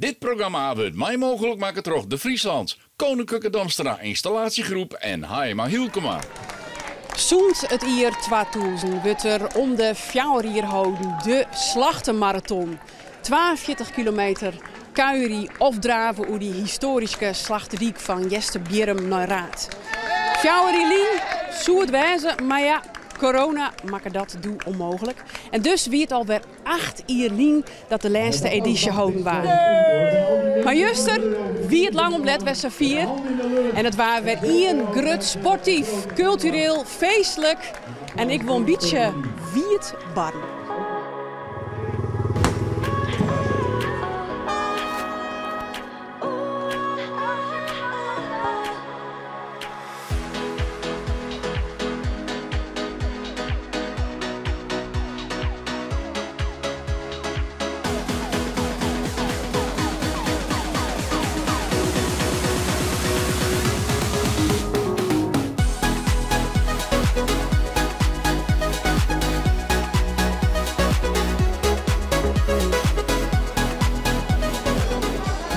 Dit programma wurdt mei mooglik makke troch De Friesland, Koninklijke Damstra Installatiegroep en Haima Hylkema. Sûnt it jier 2000 wurdt der om de fjouwer jier holden de Slachtemaraton. 42 kilometer kuierje of drave oer dy histoaryske Slachtedyk fan Easterbierrum nei Raard. Fjouwer jier lyn soe it wêze, mar ja, corona makke dat doe ûnmooglik. En dus wie it alwer Acht jier lyn dat de lêste edysje holden waard. Mar juster wie it lang om let wer safier en it waard wer ien grut sportyf, kultureel, feestlik en ek wol in bytsje wiet barren.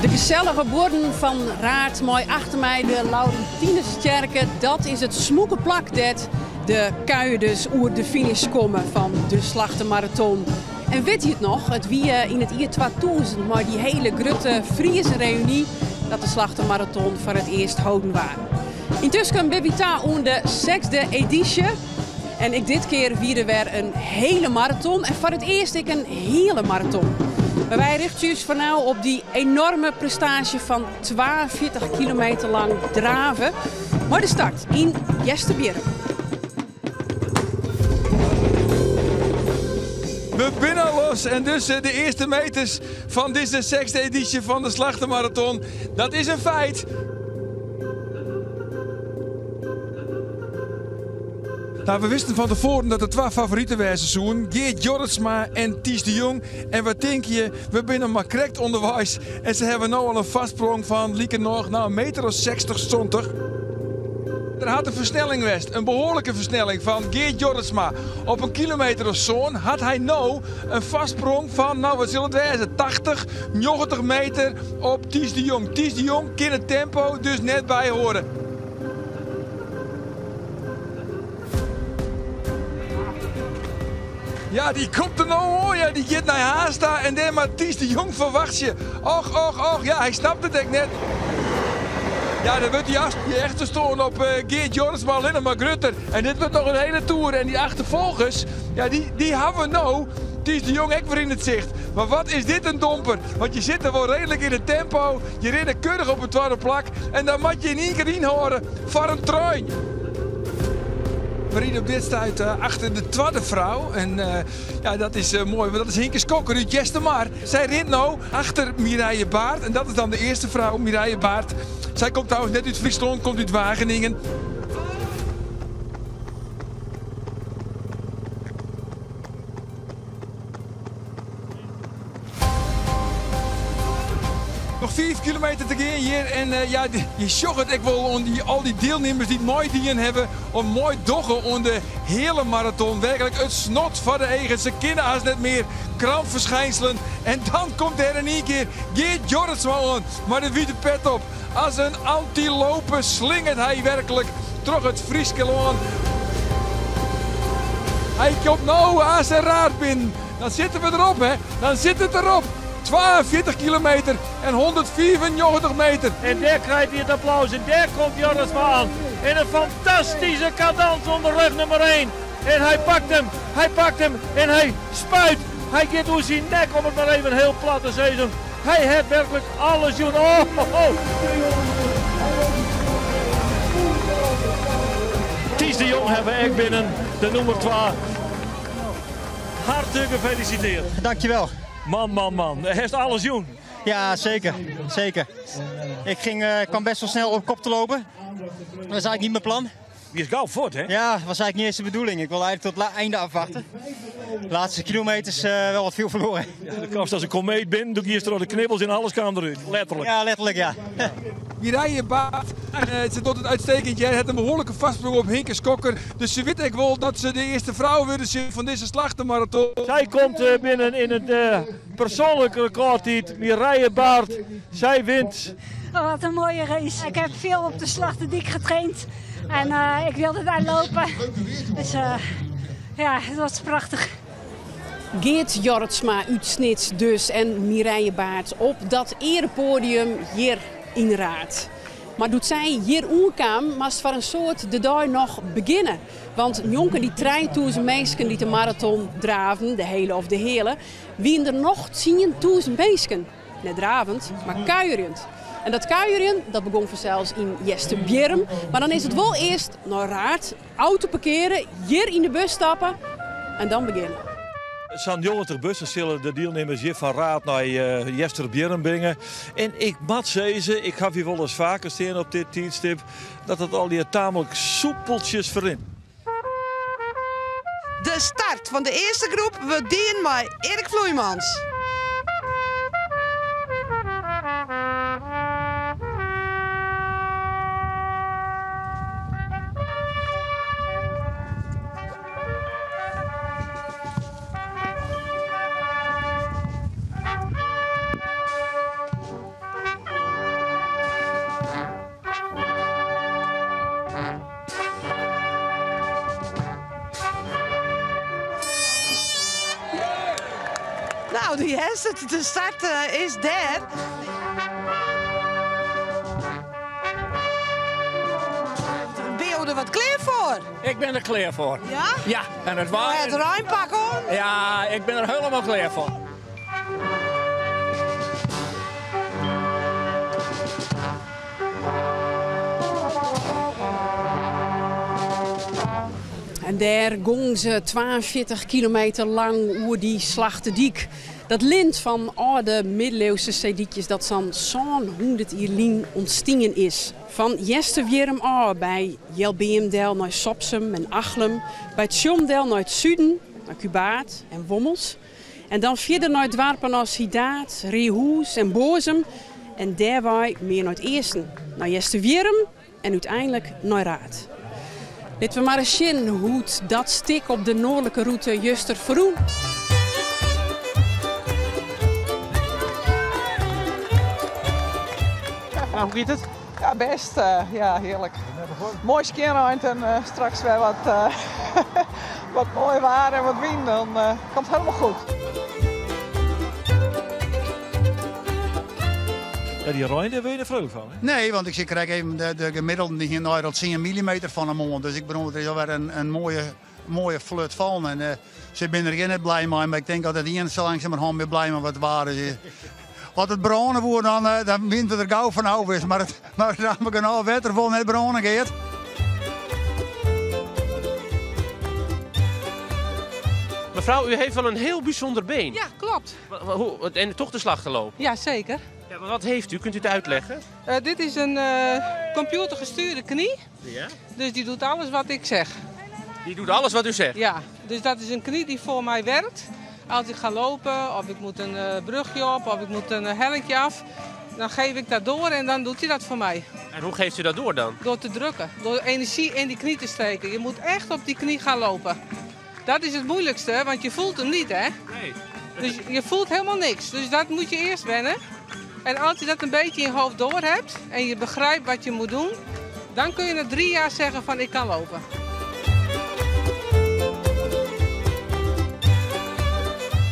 De gesellige buorren fan Raard mei achter my de Laurentinustsjerke. Dat is it smûke plak dêr't de kuierders oer de finish komme fan de Slachtemaraton. En wit je it noch, it wie yn it jier 2000 mei dy hiele grutte Friezenreuny dat de Slachtemaraton foar it earst holden waard. Yntusken binne wy ta oan de sechsde edysje. En ek dit kear wie der wer in hele maraton en foar it earst ek in heale maraton. Mar wy rjochtsje ús foar no op dy enorme prestaasje fan 42 kilometer lang drave mei de start yn Easterbierrum. We binne al los en dus de earste meters fan dizze sechsde edysje fan de Slachtemaraton. Dat is in feit. Nou, we wisten fan tefoaren dat der twa favoriten wêze soenen. Geert Jorritsma en Ties de Jong. En wat tinke je? We binne mar krekt ûnderweis en se hawwe no al in foarsprong fan likernôch nou, in meter as 60, 70. Der hat in fersnelling west, in behoarlike fersnelling fan Geert Jorritsma. Op in kilometer of sân hat hy no in foarsprong fan, nou wat sil it wêze, 80, 90 meter op Ties de Jong. Ties de Jong kin it tempo dus net byhâlde. Ja, dy komt der no oan. Ja, dy giet nei Harns ta en dêr moat Ties de Jong foar wachtsje. Och, och, och. Ja, hy snapt it ek net. Ja, dan wurdt dy efterstân op Geert Jorritsma allinnich mar grutter. En dit wurdt noch in hiele toer. En dy achterfolgers, ja, dy, dy hawwe no Ties de Jong ek wer yn it sicht. Mar wat is dit in domper. Want je sitte wol reedlik yn it tempo. Je rinne keurich op it twadde plak. En dan moat je yn ien kear ynhâlde foar in trein. We ride op dit stuit achter de twadde frou. En ja, dat is moai, want dat is Hinke Skokker út Eastermar. Sy rint no achter Mireille Baart. En dat is dan de earste frou, Mireille Baart. Sy komt trouwens net út Fryslân, komt út Wageningen. Noch 5 kilometer te gean hjir en uh, ja, je sjogge it ek wol oan dy, al dy dielnimmers dy't meidien hawwe of meidogge oan de heale maraton. Werklik it snot foar de eagen. Se kinne hast net mear. Krampferskynselen. En dan komt der yn ien kear Geert Jorritsma oan mei de wite pet op. As in antilope slingert hy werklik troch it Fryske lân. Hy komt no aanst Raard binnen. Dan sitte we derop, hè? Dan sit it derop. 42 kilometer en 195 meter. En dêr krijt hy it applaus en dêr komt Jorritsma oan. En in fantastyske kadans ûnder rug nûmer 1. En hy pakt him, hy pakt him en hy spuit. Hy giet oer syn nek om it mar even hiel plat te sizzen. Hy hat werklik alles jûn. Oh, oh, oh. Ties de Jong hawwe we ek binnen, de nûmer 2. Hartlik gefelisitearre. Dankjewel. Man, man, man. Hast alles jûn. Ja, zeker. Zeker. Ik ging, kwam best wel snel op kop te lopen. Dat was eigenlijk niet mijn plan. Dy is gau fuort, hè? Ja, dat was eigenlijk niet eens de bedoeling. Ik wilde eigenlijk tot het einde afwachten. De laatste kilometers wel wat veel verloren. Ja, do kaamst as in komeet binnen, doe giest troch de knibbels en alles kaam derút. Letterlik. Ja, letterlik ja. Mireille Baart, ze docht it uitstekend. Hja hat in behoarlike foarsprong op Hinke Schokker. Dus se wit ek wol dat se de earste frou wurde sil fan dizze Slachtemaraton. Sy komt binnen yn it persoanlik rekôrtiid. Mireille Baart, sy wint. Oh, wat een mooie race. Ik heb veel op de Slachtedyk getraind en ik wilde daar lopen. Dus ja, het was prachtig. Geart Jorritsma út Snits dus en Mireille Baart op dat earepodium hjir yn Raard. Mar doe't sy hjir oankaam, moast foar in soad de dei noch begjinne. Want njonken dy 3000 minsken dy't de maraton draafden, de hele of de heale, wienen der noch 10.000 minsken. Net dravend, mar kuierjend. En dat kuierjen, dat begûn fansels yn Easterbierrum. Mar dan is it wol earst nei Raard, auto parkeare, hjir yn de bus stappe en dan begjinne. Sa'n 90 bussen sille de dielnimmers hjir fan Raard nei Easterbierrum bringe. En ik moat sizze, ik haw hjir wolris faker stean op dit tiidstip, dat it allegear tamelijk soepeltsjes ferrint. De start fan de earste groep wurdt dien mei Erik Vloeimans. Nou, dy hast it. De start is dêr. Binne jo der wat klear foar? Ik bin der klear foar. Ja? Ja, en it waar. Het reinpak oan? Ja, ik bin der hielendal klear foar. En dêr gongen se 42 kilometer lang oer dy Slachtedyk. Dat lint fan âlde middeleeuwse seedykjes dat sa'n 700 jier lyn ûntstien is. Fan Easterwierrum ôf by Jelbeam del nei Sopsum en Achlum, by Tsjom del nei it suden, nei Kûbaard en Wommels. En dan fierder nei doarpen as Hidaard, Reahûs en Boazum. En dêrwei mear nei it easten, nei Easterwierrum en úteinlik nei Raard. Litte we mar ris sjen hoe't dat stik op de noardlike rûte juster ferrûn. Nou, hoe giet it? Ja, best. Ja, hearlik. Moai skjinreind en straks wer wat, wat moai waar en wat wyn. Dan komt it hielendal goed. Ja, dy rein, dêr wurde je net freonlik fan, hè? Nee, want ik sit krekt even de gemiddelden dy hiene al 10 millimeter fan 'e moarn. Dus ik bedoel, der is alwer in moaie, moaie flut fallen. En se binne der gjin net blij mei, mar ik tink dat it ien sa langsumerhân mear blij mei wat waar is. As it brâne woe, dan wiene we der gau fan ôf west. Mar it, mar it amper genôch wetter wol net brâne giet. Mevrouw, u heeft wel een heel bijzonder been. Ja, klopt. En toch de Slachteloop? Ja, zeker. Ja, maar wat heeft u? Kunt u het uitleggen? Dit is een computergestuurde knie. Ja. Dus die doet alles wat ik zeg. Die doet alles wat u zegt? Ja, dus dat is een knie die voor mij werkt. Als ik ga lopen, of ik moet een brugje op, of ik moet een hellinkje af, dan geef ik dat door en dan doet hij dat voor mij. En hoe geeft u dat door dan? Door te drukken, door energie in die knie te steken. Je moet echt op die knie gaan lopen. Dat is het moeilijkste, want je voelt hem niet, hè? Nee. Dus je voelt helemaal niks. Dus dat moet je eerst wennen. En als je dat een beetje in je hoofd door hebt en je begrijpt wat je moet doen, dan kun je na 3 jaar zeggen van ik kan lopen.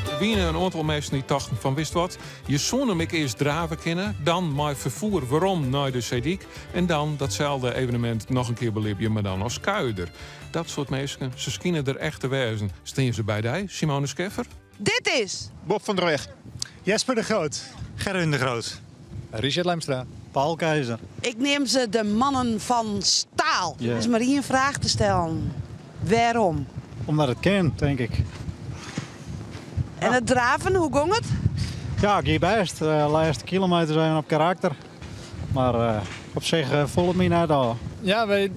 Der wiene in oantal minsken dy't tochten fan wist wat, je soene him ek earst drave kinne, dan mei ferfoer werom nei de Seedyk en dan datselde evenemint noch in kear belibje, mar dan as kuierder. Dat soart minsken, se skine der echt te wêzen. Stean se by dy, Simone Scheffer? Dit is Bob van der Weg, Jesper de Groot, Gerwin de Groot, Richard Lemstra, Paul Keizer. Ik neam se de mannen fan staal. Ja. Er is mar ien fraach te stellen. Wêrom? Omdat it kin, tink ik. En it draven, hoe gong it? Ja, it gie bêst. De lêste kilometers even op karakter. Mar op sich foel it my net ôf. Ja, wy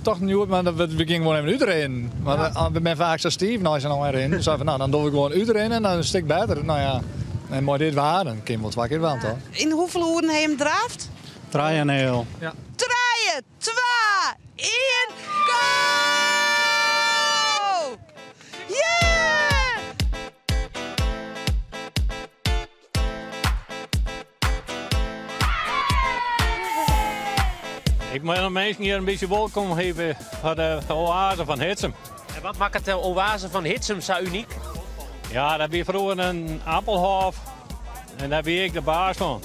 tochten hjoed, mar we gingen gewoan even útrinnen. Want we binne faak sa stiif nei sa'n ein rinnen. Dus no, dan dogge we gewoan útrinnen en dan in stik better. No ja, en mei dit waar, dan kin wol twa kear dwaan, toch? Yn hoefolle oeren ha jim draaft? Trije en heal. Ja. Trije, twa, ien, go! Yeah! Ik mei de minsken hjir in bytsje wolkom hite foar de oaze fan Hitsum. En wat makket de oaze fan Hitsum sa unyk? Ja, dat wie froeger in appelhôf en dêr wie ik de baas fan.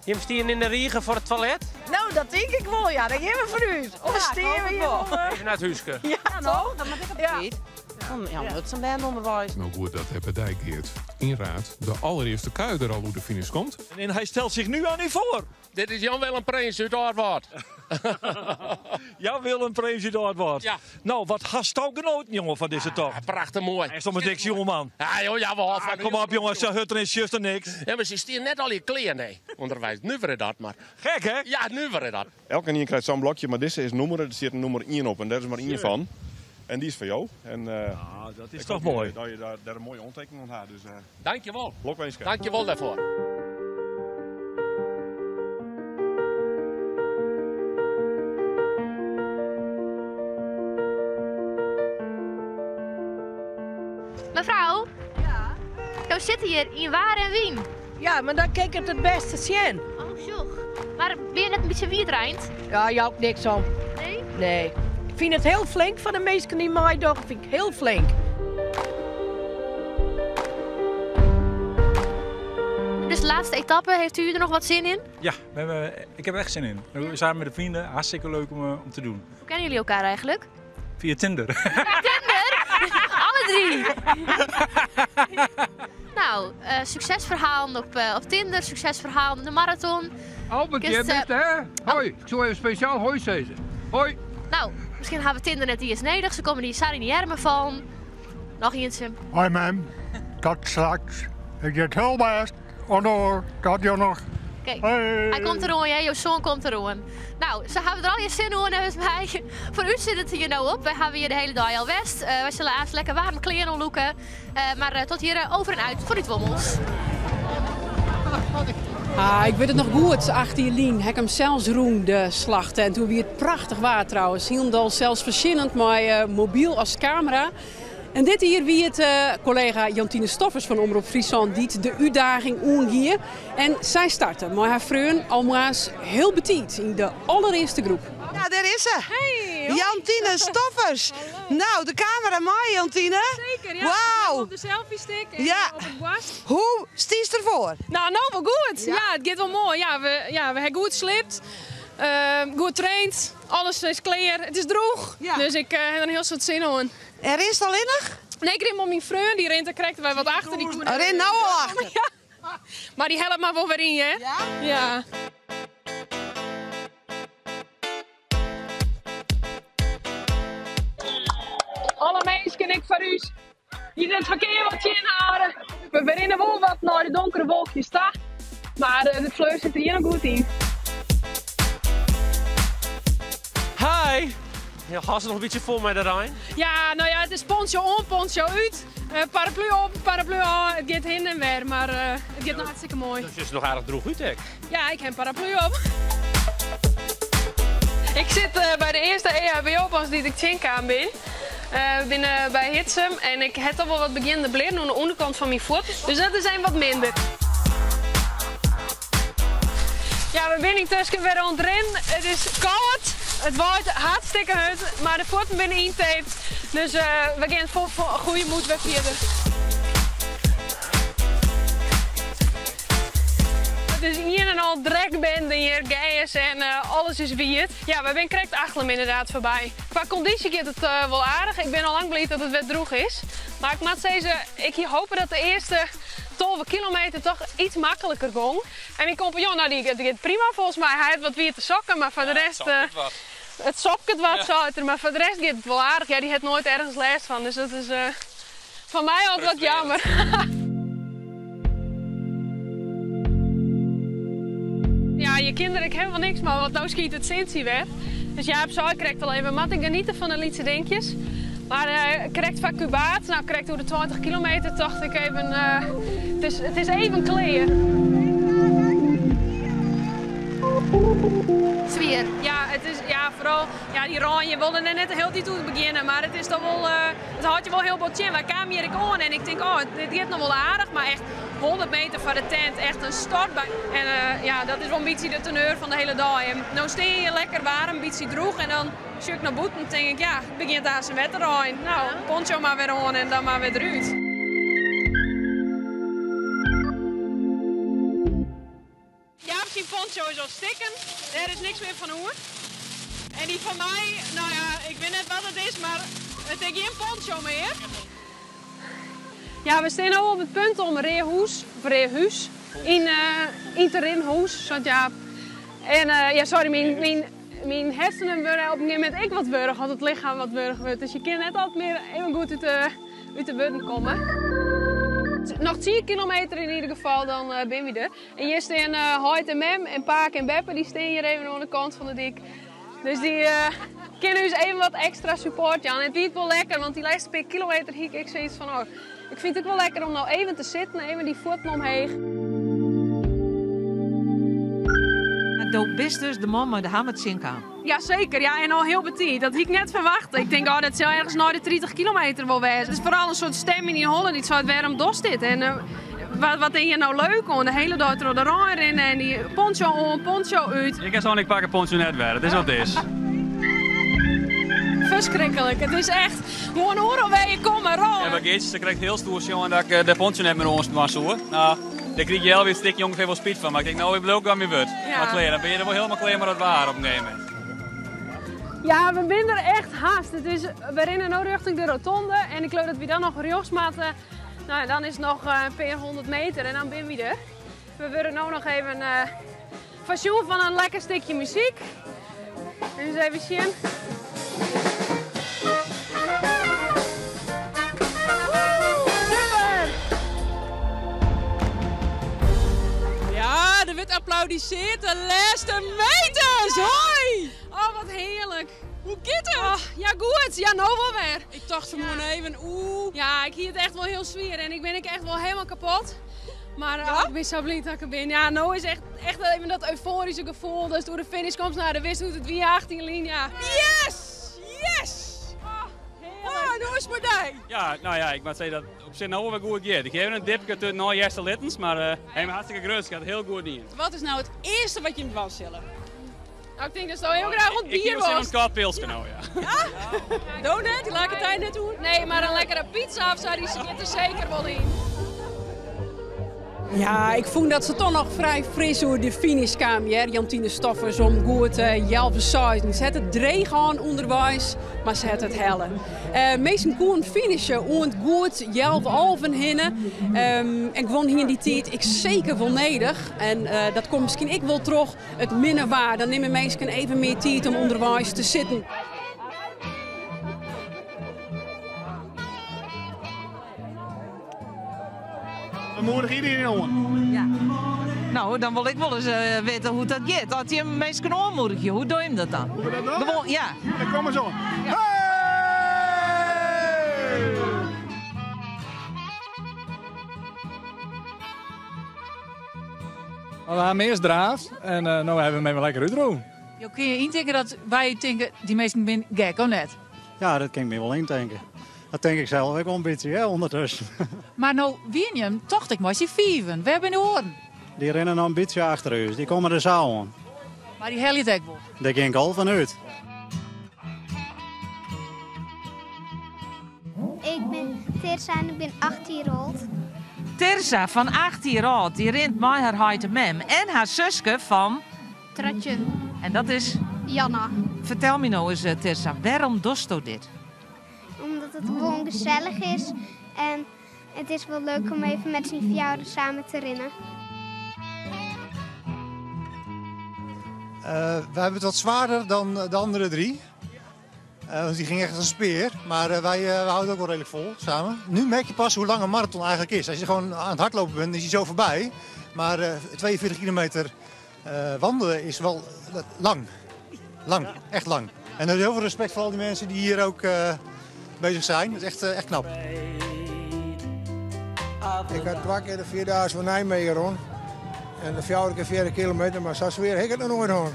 Jim stienen yn de rige foar it toilet? No, dat tink ik wol, ja. Dêr gean we foarút. Of stean we hjir wol? Even nei it húske. Ja, toch? Dan moat ik op tiid. Ja, omdat sa'n bern ûnderweis. No goed dat de partij Geart yn Raard de allerearste kuierder al oer de finish komt. En hy stelt sich nu oan u foar. Dit is Jan Willem Prins út Aldwâld. Jan Willem Prins út Aldwâld. Ja. No, wat hasto genoten, jonge, fan dizze tocht? Ah, prachtich moai. Is toch mar niks, jongeman? Ja, joh, jawol. Ah, kom op, jonge, sa hurd rinst juster niks. Ja, mar se stean net allegear klear, nee. Ûnderweis, nuver is dat mar. Gek, hè? Ja, nuver is dat. Elkenien krijt sa'n blokje, mar dizze is nûmere, der stiet in nûmer ien op en dêr is mar ien fan. En dy is foar jo. En, ah, dat is ik toch hoop moai. Dat je dêr in moaie oantekening oan ha. Dus, Dankjewol. Lokwinske. Dankjewol dêrfoar. Mefrou? Ja? Jo sitte hjir yn waar en wyn. Ja, mar dan kin ik it it bêste sjen. Oh, sjoch. Mar binne je net in bytsje wietreind? Ja, jout niks om. Nee? Nee. Ik fyn it hiel flink fan de minsken dy't meidogge, fyn ik hiel flink. Dus de laatste etappe, heeft u er nog wat zin in? Ja, we hebben, ik heb er echt zin in. Samen met de vrienden, hartstikke leuk om, om te doen. Hoe kennen jullie elkaar eigenlijk? Via Tinder. Tinder? Alle drie? Nou, uh, suksesferhalen op, uh, op Tinder, suksesferhalen op de maraton. Albert, jij bent hè? Hoi, ik zal even speciaal hoi zeggen. Hoi. Nou, miskien hawwe we Tinder net iens nedich. Se komme dy sa yn de earmen fallen. Noch ientsje. Hoi mem, tot straks. Ik gean hiel bêst. Oant tot jûn noch. Kijk, Hoi. hy komt deroan, hè? Jo soan komt deroan. No, se hawwe der allegear sin oan, neffens my. Foar ús sit it hjir no op. Wy hawwe hjir de hiele dei al west. Uh, wy sille aanst lekker waarme klean oanlûke. Uh, mar uh, tot hjir over en uit fanút Wommels. Ah, ik wit it noch goed, 8 jier lyn ha ik him sels rûn, de Slachte. En doe wie it prachtich waar trouwens. Hielendal selsfoarsjennend mei uh, mobyl as kamera. En dit jier wie it uh, kollega Jantine Stoffers fan Omrop Fryslân dy't de útdaging oangie. En sy starte mei har freon al moarns hiel betiid yn de allerearste groep. Ja, dêr is se. Hey, hoi. Jantine Stoffers. Nou, de kamera mei, Jantine. Seker, ja. Wauw. Op de selfie stick en Ja. op it boarst. Hoe stiest derfoar? No, no wol goed. Ja. it giet wol moai. Ja, we, ja, we hawwe goed sliept, goed traind. Alles is klear. It is drûch. Dus ik uh, ha der in hiel soad sin oan. En rinst allinnich? Nee, ik rin mei myn freon. Dy rint der krekt wer wat achter. Dy koe Rint no al achter? Ja. Mar dy helpt my wol wer yn, hè? Ja? Ja. Alle minsken, ek foar ús, dy't it ferkear wat tsjinhâlde. We rinne wol wat nei de donkere wolkjes ta, mar de fleur sit der hjir noch goed yn. Hi! Ja, hast noch in bytsje fol mei de rein? Ja, no ja, it is poncho oan, poncho út. Paraplu op, paraplu ôf. It giet hinne en wer, mar it giet noch hartstikke moai. Do sjochst noch aardich drûch út ek. Ja, ik ha in paraplu op. Ik sit by de earste EHBO-post dy't ik tsjinkaam bin. We binne by Hitsum en ik ha toch wol wat begjinnende blierren oan de ûnderkant fan myn fuot. Dus dat is even wat minder. Ja, we binne yntusken wer oan it rinnen. It is kâld, it waait hartstikke hurd, mar de fuotten binne yntaped. Dus we gean fol goede moed wer fierder. It is ien en al drekbinde hjir, gers en alles is wiet. Ja, we binne krekt Achlum ynderdaad foarby. Kwa kondysje giet it wol aardich. Ik bin al lang bliid dat it wer drûch is. Mar ik moat sizze, ik hie hope dat de earste 12 kilometer toch iets makliker gong. En myn kompanjon, no, dy giet prima folgens my. Hy hat wat wiete sokken, mar foar de rest... It sopket wat, seit er, mar foar de rest giet it wol aardich. Ja, dy hat noait ergens lêst fan, dus dat is foar my altyd wat jammer. Ja, je kinne der ek hielendal niks mei, want no skynt it sintsje wer. Dus Jaap sei krekt al even, moat ik geniete fan de lytse dinkjes. Mar krekt foar Kûbaard, no krekt oer de 20 kilometer, tocht ik even, it is, it is even klear. Swier. Ja, it is, ja, foaral, ja, dy rein, je wolle der net de hiele tiid oer begjinne, mar it is toch wol, it hâldt je wol hiel bot tsjin. Wy kamen hjir ek oan en ik tink, oh, dit giet noch wol aardich, mar echt 100 meter foar de tent, echt in stoartbui. En ja, dat is wol in bytsje de teneur fan de hiele dei. En no stean je lekker waarm, in bytsje drûch en dan sjoch ik nei bûten, tink ik, ja, it begjint aanst wer te reinen. No, poncho mar wer oan en dan mar wer derút. Jaap syn poncho is al stikken, dêr is niks mear fan oer. En dy fan my, no ja, ik wit net wat it is, mar it is gjin poncho mear. Ja, we stean no op it punt om Reahûs, of Reahûs, yn, yn te rinnen, hûs, seit Jaap. En ja, sorry, myn, myn, myn hersenen wurde op in gegeven momint ek wat wurch, as it lichem wat wurch wurdt. Dus je kinne net altyd mear even goed út de, út de wurden komme. Noch 10 kilometer yn ieder gefal, dan binne we der. En hjir stean heit en mem en pake en beppe, dy stean hjir even oan de kant fan de dyk. Dus dy kinne ús even wat ekstra support jaan. En it wie wol lekker, want dy lêste pear kilometer hie ik ek soiets fan, oh, ik fyn it ek wol lekker om no even te sitten, even dy fuotten omheech. Do bist dus de man mei de hammer tsjinkaam. Ja seker, ja, en al hiel betiid. Dat hie ik net ferwachte. Ik tink, oh, dat sil ergens nei de 30 kilometer wol wêze. It is foaral in soart stim yn dyn holle dy't seit, wêrom dochst dit? En wat, wat is hjir no leuk oan? De hiele dei troch de rein rinne en dy poncho oan, poncho út. Ik kin ik pak de poncho net wer. It is wat it is. Ferskriklik. It is echt gewoan oeral wêr je komme, rein. Ja, mar Geertsje sei krekt hiel stoer sjoen dat ik de poncho net mear oan dwaan soe. No, dêr krige je alwer in stikje ûngefear wol spyt fan, mar ik tink, no, ik bliuw gau myn wurd. Ja. Mar klear, dan bin je der wol hielendal klear mei dat waar op in gegeven momint. Ja, we binne der echt hast. It is, we rinne no rjochting de rotonde en ik leau dat we dan noch rjochts moatte. No ja, dan is it noch in pear hûndert meter en dan binne we der. We wurde no noch even foarsjoen fan in lekker stikje muzyk. Ris even sjen. Super! Ja, der wurdt applaudisearre. De lêste meters! Hoi! Oh, wat hearlik. Hoe giet it? Oh, ja, goed. Ja, no wol wer. Ik tocht fan moarn even, oeh. Ja, ik hie it echt wol hiel swier en ik bin ek echt wol hielendal kapot. Mar oh, ik bin sa bliid dat ik der bin. Ja, no is echt, echt even dat eufoaryske gefoel datst oer de finish komst. No, do witst hoe't it wie 18 jier lyn, ja. Yes! Yes! Oh, Oh, no is mar dei. Ja, no ja, ik moat sizze dat op sich no wol wer goed giet. Ik ha even in dipke tussen nei Easterlittens, mar uh, helemaal hartstikke grutsk. It hat hiel goed dien. Wat is no it earste wat jim dwaan sille? No, ik tink datsto hiel graach oan it Ik bier hie wol sin wolst. oan in kâld pilske no, ja. Do net? Dy lake tijd net oer? Nee, mar in lekkere pizza of sa, dy sit der seker wol yn. Ja, ik fûn dat se toch noch frij fris oer de finish kaam, hear. Jantine Stoffers om goed healwei seisen. Se hat it dreech hân ûnderweis, mar se hat it helle. Minsken koenen finishe oant goed healwei alven hinne. En guon hiene dy tiid ek seker wol nedich. En dat komt miskien ek wol troch it minne waar. Dan nimme minsken even mear tiid om ûnderweis te sitten. We moedigje iedereen oan. Ja. No, dan wol ik wol ris witte hoe't dat giet. As je minsken oanmoedigje, hoe doe je dat dan? Hoe we dat dogge? Gewoan, ja. Dan komme se oan. Ja. We ha earst draafd en no hawwe we him even lekker útrûn. Jo kinne je yntinke dat wy tinke, dy minsken binne gek, of net? Ja, dat kin ik my wol yntinke. Dat tink ik sels ek wol in bytsje, hè, ûndertusken. Mar no wiene jim, tocht ik, mei syn fiven. Wêr binne de oaren? Dy rinne noch in bytsje achter ús. Dy komme der sa oan. Mar dy helje it ek wol? Dêr gean ik al fan út. Ik bin Tirsa en ik bin 8 jier âld. Tirsa fan 8 jier âld, dy rint mei har heit en mem en har suske fan... 13. En dat is? Janna. Fertel my no ris, Tirsa, wêrom dochsto dit? Omdat it gewoan gesellich is en it is wol leuk om even met syn fjouweren samen te rinnen. Wij hebben het wat zwaarder dan de andere drie. Want die ging echt als een speer. Maar wij houden het ook wel redelijk vol samen. Nu merk je pas hoe lang een marathon eigenlijk is. Als je gewoon aan het hardlopen bent, is hij zo voorbij. Maar 42 kilometer wandelen is wel lang. Lang, echt lang. En heel veel respect voor al die mensen die hier ook bezig zijn. Dat is echt, echt knap. Ik had twee keer de Vierdaagse van Nijmegen rond. En de vier keer 40 kilometer, maar zo zweer ik het nog nooit hoor.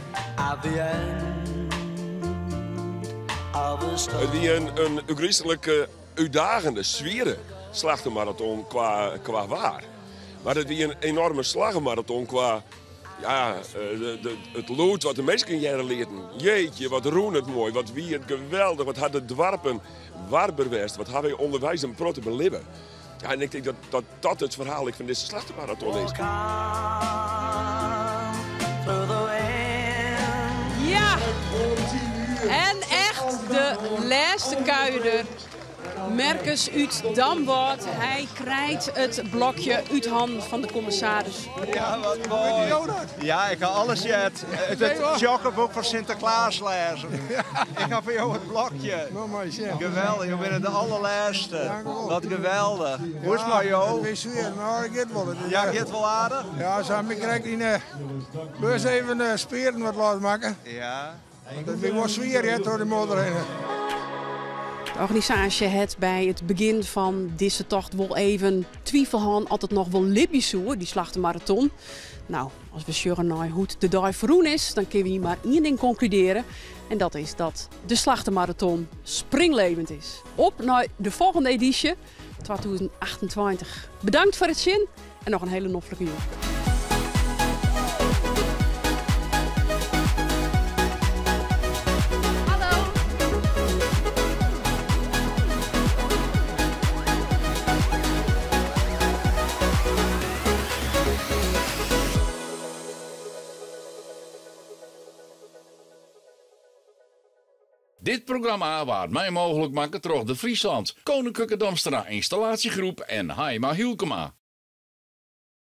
Het wie een gruwelijke, uitdagende, zwiere slachtenmarathon qua waar. Maar het wie een enorme slagmarathon qua ja, het lood wat de mensen jaren leerden. Jeetje, wat roen het mooi, wat wie het geweldig, wat had de dwarpen warber west, wat hebben wij onderwijs en protten belibben. Ja, en ik denk dat dat, dat het verhaal ik van deze slachtenmarathon is. Ja, en echt de laatste kuier. Merkens uit Damwâld. Hij krijgt het blokje uit handen van de commissaris. Ja, wat mooi. Ja, ik ga alles jet. Het joggenboek van Sinterklaas lezen. Ik ga voor jou het blokje. Geweldig, je bent de allerlaatste. Wat geweldig. Hoe is het nou, joh? Het is weer, nou, ik het wel. Ja, het wel aardig? Ja, zo, ik krijg die beurs even spieren wat laten maken. Ja. Want het is wel zwier, hè, door de modder heen. De organisatie het bij het begin van deze tocht wel even twijfelhaan altijd nog wel Libby die slachtenmarathon. Nou, als we sjurren naar hoe de dag verroen is, dan kunnen we hier maar één ding concluderen. En dat is dat de slachtenmarathon springlevend is. Op naar de volgende editie, 2028. Bedankt voor het zien en nog een hele noffelijke jong. Dit programma waard mij mogelijk maken door de Friesland, Koninklijke Damstra Installatiegroep en Haima Hielkema.